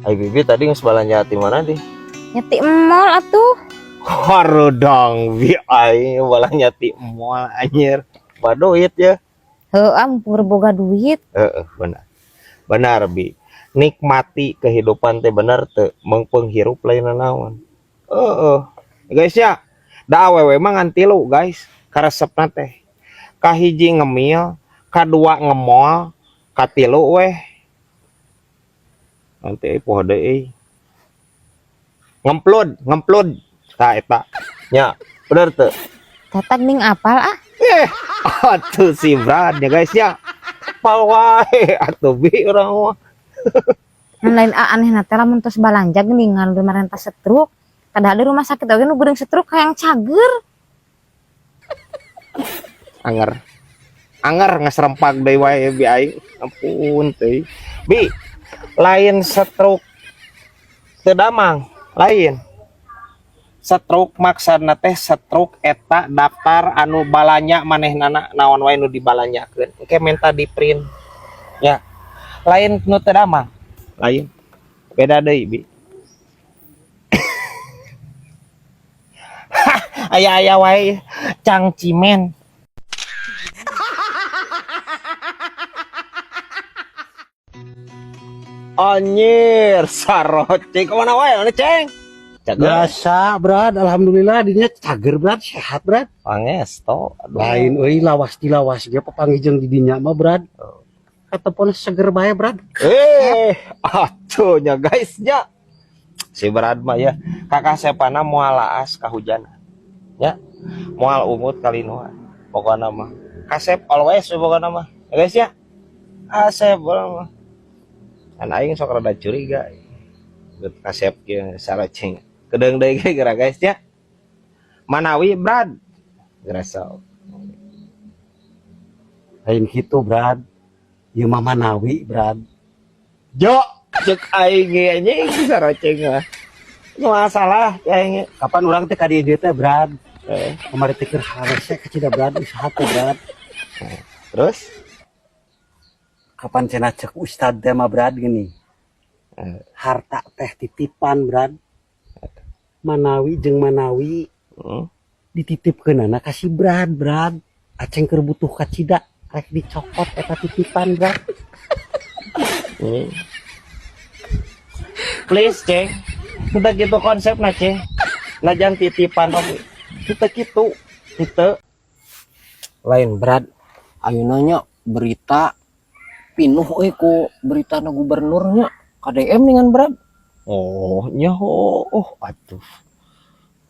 Ai Bibi tadi geus balanja ti mana di? Nya ti mall atuh. Harudang bi aing balanja ti mall anjir. Baduit ya. Heuh, mumpung boga duit. Heeh, benar. Benar bi. Nikmati kehidupan teh bener teu meungpeung hirup lain naon. Heeh. Guys ya, da awewe mah ngan tilu guys, karesepna teh. Kahiji ngemil, kadua ngemol, katilu weh. Nanti poho deui. Ngemplod, ngemplod. Tah eta. Nya, bener teu? Tatag ning apal ah. Atuh si Brad ya guys ya. Apal wae atuh bi urang mah. Mun lain ah aneh na teh lamun tos balanja geuningan marenta stroke. Padahal di rumah sakit oge nu geureung stroke hayang cager. Anger. Anger ngeserempak deui wae bi aing. Ampun teuing. Bi, lain stroke teu damang, lain. Stroke maksudna teh stroke eta daftar anu balanja manehnana naon wae nu dibalanjakeun. Engke menta di print. Ya. Lain nu teu damang. Lain. Beda deui bi. Aya-aya wae cangcimen. Anjir, saroceng kemana wae mana ceng? Cager. Biasa, Brad. Alhamdulillah dinya cager, Brad. Sehat, Brad. Pangesto. Aduh. Lain euy lawas di lawas ge papanggih jeung di dinya mah, Brad. Katepon seger bae, Brad. Atuh nya guys nya. Si Brad mah ya, kakak sepana moal laas kahujanan. Ya. Moal umut kalinuan. Pokona mah. Kasep always pokona mah. Ya guys ya. Kasep pokona mah. Kan aing sok rada curiga. Kasep kieu saroceng. Kedeung deui ge geura guys ya. Manawi Brad. Geura sok. Lain kitu, Brad. Ieu mah manawi, Brad. Jo, cek aing ge anjing saroceng mah. Nu masalah aing ge. Kapan urang teh ka dieu teh, Brad? Kamari teh keur harese kacida, Brad, usaha teh, Brad. Terus? Kapan cenah cek ustad teh mah, Brad, gini. Harta teh titipan, Brad. Manawi jeung manawi dititipkeunana ka si Brad, Brad. Aceng keur butuh kacida rek dicokot eta titipan, Brad. Please, Ceng. Teu kitu konsepna, Ceng. Najan titipan oge. Teu kitu. Teu. Lain Brad, ayeuna nya berita pinuh euy ku beritana gubernurnya KDM dengan Brad. Oh, nya oh, atuh.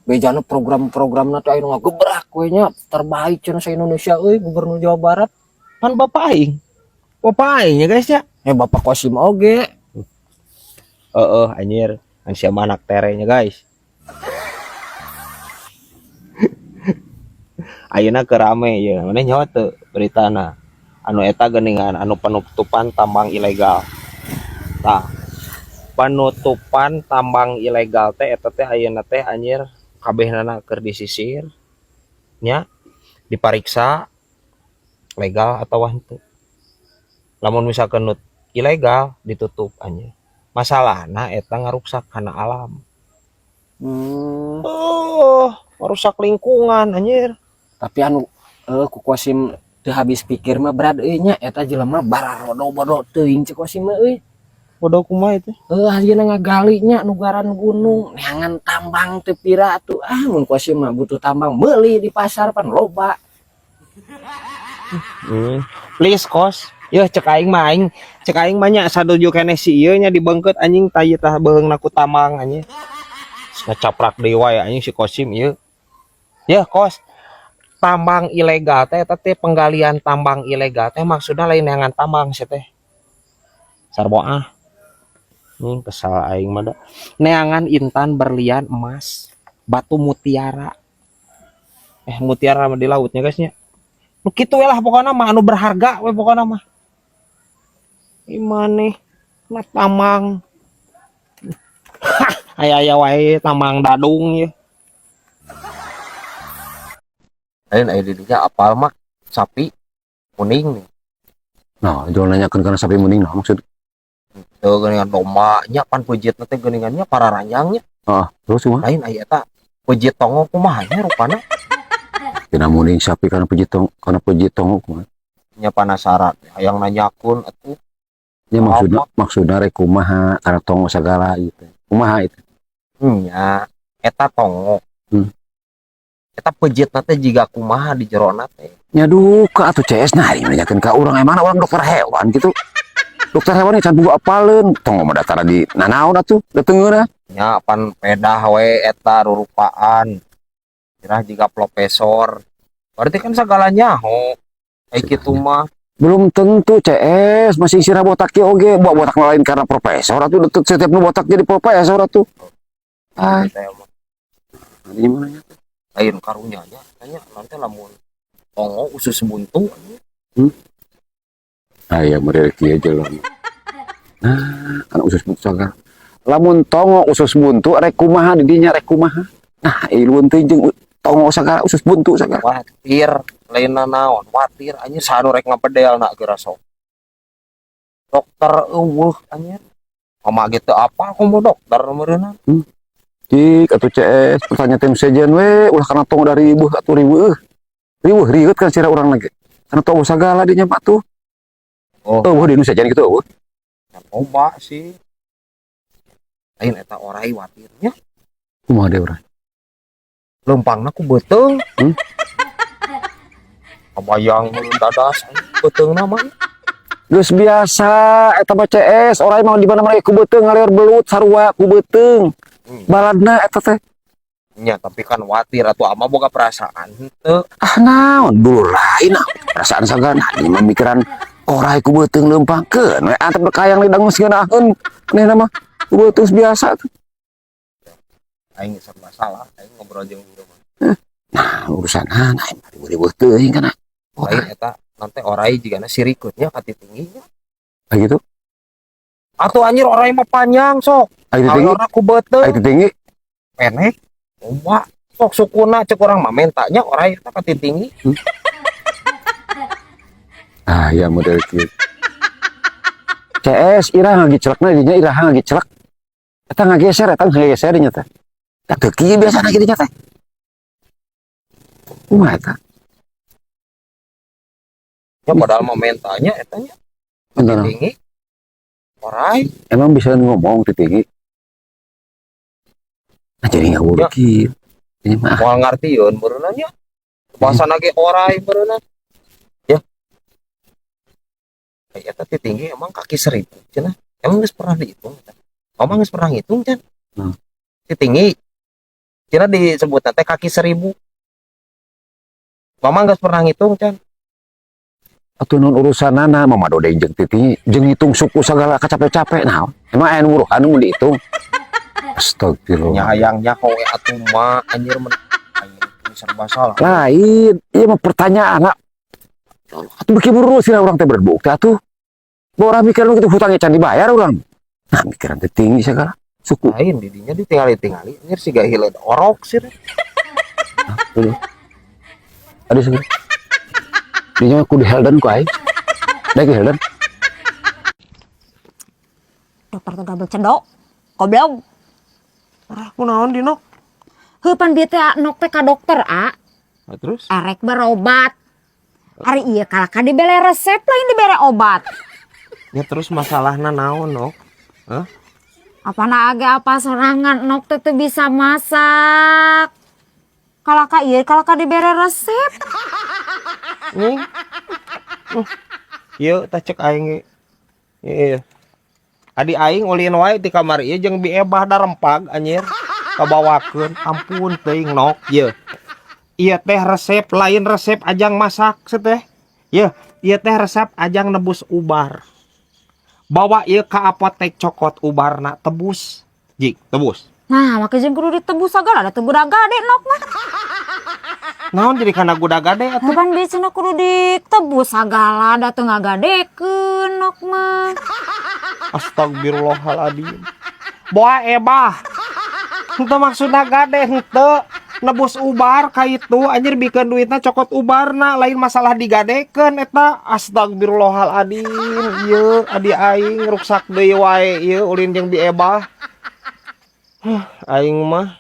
Bejana program-programna teh anu ngagebrak we nya, terbaik cenah sa Indonesia euy gubernur Jawa Barat. Pan bapak aing. Bapak aing ya guys ya. Bapak Kosim oge. Heeh, anjir. Kan sia mah anak terenya guys. Ayeuna keur rame ieu, maneh nyaho teu beritana? Anu eta geuningan anu penutupan tambang ilegal. Tah, penutupan tambang ilegal teh eta teh ayeuna teh anjir kabehnana keur disisir nya, dipariksa legal atawa henteu. Lamun misalkan nu ilegal ditutup anjir. Masalahna eta ngaruksak kana alam. Oh, ngarusak lingkungan anjir. Tapi anu ku Kosim teu habis pikir mah Brad euy nya, eta jelema bararodo-bodo teuing cek Kosim mah euy. Bodoh kumaha itu? Ayeuna ngagali nya nugaran gunung, neangan tambang teu pira atuh. Ah, mun Kosim mah butuh tambang meuli di pasar pan loba. Please kos. Yeuh cek aing mah aing, cek aing mah nya saduju keneh si ieu nya dibeungkeut anjing tah ieu tah beheungna ku tambang anjing. Ngacaprak deui wae anjing si Kosim ieu. Yeuh kos. Tambang ilegal teh eta teh penggalian tambang ilegal teh maksudna lain neangan tambang sia teh. Sarbo ah. Nih kesal aing mah da. Neangan intan, berlian, emas, batu mutiara. Mutiara mah di lautnya guys nya. Nu kitu we lah pokona mah anu berharga we pokona mah. Ieu maneh na tambang. Aya-aya wae tambang dadung ieu. Lain aya di dinya apal mah sapi kuning nih. Nah, jual nanyakeun kana sapi muning nah maksud. Teu geuningan domba nya pan peujitna teh geuningan nya pararanjang nya. Ah, terus kumaha? Lain aya eta peujit tongo kumaha nya rupana? Tina muning sapi kana peujit tong kana peujit tongo kumaha? Nya penasaran hayang nanyakeun atuh. Nya maksudna maksudna rek kumaha kana tongo sagala ieu teh. Kumaha itu? Nya eta tongo. Eta peujitna teh jiga kumaha di jerona teh? Nya duka atuh CS, nah ini nanyakeun ka urang, emang urang dokter hewan gitu. Dokter hewan can boga apaleun. Tongo mah datara di nanaon atuh, da teu ngeunah. Nya pan pedah we eta rurupaan. Kira jiga profesor. Berarti kan sagala nyaho. Kayak kitu mah. Belum tentu CS, masih sirah botak ge oge, bawa botak lain karena profesor atuh, setiap nu botak jadi profesor atuh. Ah, Teh mah. ini mana nya? Lain karunya nya, tanya nanti lamun tongo usus buntu. Ah ya model kieu jelema. Nah, kan usus buntu sagala. Lamun tongo usus buntu rek kumaha di dinya, rek kumaha? Nah, ilueun teh jeung tongo sagala usus buntu sagala. Watir lain naon, watir anjir, sanu rek ngapedel nak geura sok. Dokter euweuh anjir. Mama gitu apa komo dokter meureunna. Cik atuh CS, pertanyaan tim sejen we ulah kana tongo dari ribuh atuh, riweuh. Riweuh rieut kan sira urang lagi. Kana tongo sagala dinya mah tuh. Oh. Euweuh di nu sejen gitu euweuh. Loba sih. Lain eta orai watirnya. Kumaha deui urang? Lempangna ku beuteung. Kabayang meureun dadas beuteungna mah. Geus biasa eta mah CS, orai mah di mana-mana ku beuteung ngalieur belut sarua ku beuteung. Baladna eta teh. Nya tapi kan watir atuh, ama boga perasaan henteu? Ah naon dulu lain ah perasaan sagala, nah ini mah mikiran orai ku beuteung leumpangkeun we antep kayang lidang geus ngeunaheun manehna mah ku beuteung biasa tuh. Aing serba salah aing ngobrol jeung ieu mah. Nah, urusan nah aing mah riweuh teuing kana. Lain eta nanti orai jigana sirikutnya ka tingginya. Kayak gitu. Atuh anjir orai mah panjang sok. Aing tinggi. Alona ku beuteung. Aing tinggi. Pendek. Loba. Sok sukuna cek urang mah mentanya orai eta ka tinggi. Ah ya model kieu. CS iraha ngagicelekna dinya, iraha ngagicelek. Eta ngageser, eta ngageser dinya teh. Da teu kieu biasana kitu nya teh. Kumaha eta? Ya padahal mah mentanya eta nya Bentar. tinggi. Orai. Emang bisa ngomong teu tinggi? Nah jadi nggak Ya. kieu. Ini mah Moal ngartieun meureunna nya. Bahasana ge orai meureunna. Ya. Kayak eta teh tinggi emang kaki 1000 cenah. Emang geus pernah dihitung eta? Emang geus pernah ngitung can? Hmm. Si tinggi cenah disebut teh kaki 1000. Mama geus pernah ngitung can? Atuh naon urusanana mama dodeng jeung titi jeung ngitung suku segala kacape-cape, naon? Emang aya nu buruhan nu dihitung? Astagfirullah. Nya hayang nyaho we atuh mah anjir men aing serba salah. Lain, ieu mah pertanyaan. Atuh beuki buru sih urang teh berbukti atuh. Bawa orang mikir nu kitu hutangnya can dibayar urang. Nah, mikiran teh tinggi segala suku. Lain didinya ditingali-tingali anjir siga hileud orok sih. Ada segala. Dinya kudu Heldan ku aing. Daek Heldan. Dokter tuh double cedok. Goblok. Ah, kunaon dino? Heuh pan bieu teh nok teh ka dokter, a. Nah, terus? Arek berobat. Ari ieu kalah ka dibere resep lain dibere obat. Ya terus masalahna naon, Nok? Hah? Apa age apa sorangan nok teh teu bisa masak. Kalah ka ieu kalah ka dibere resep. Nih. Ieu tah cek aing ge. Ieu. Adi aing ulin wae di kamar ieu jeung bi ebah darempag anjir. Kabawakeun, ampun teuing Nok ieu. Ieu teh resep lain resep ajang masak teh. Ieu, ieu teh resep ajang nebus ubar. Bawa ieu ka apotek, cokot ubarna, tebus. Jik, tebus. Nah, make jeung kudu ditebus sagala, da teu gade nok mah. Naon jadi kana gudagade atuh? Pan bieu cenah kudu ditebus sagala, da teu ngagadekeun nok mah. Astagfirullahaladzim. Boa ebah. Henteu maksudna gade henteu. Nebus ubar ka itu anjir, bikeun duitna cokot ubarna, lain masalah digadekeun eta. Astagfirullahaladzim, ieu adi aing ruksak deui wae ieu ulin jeung Bi Ebah. Huh, aing mah.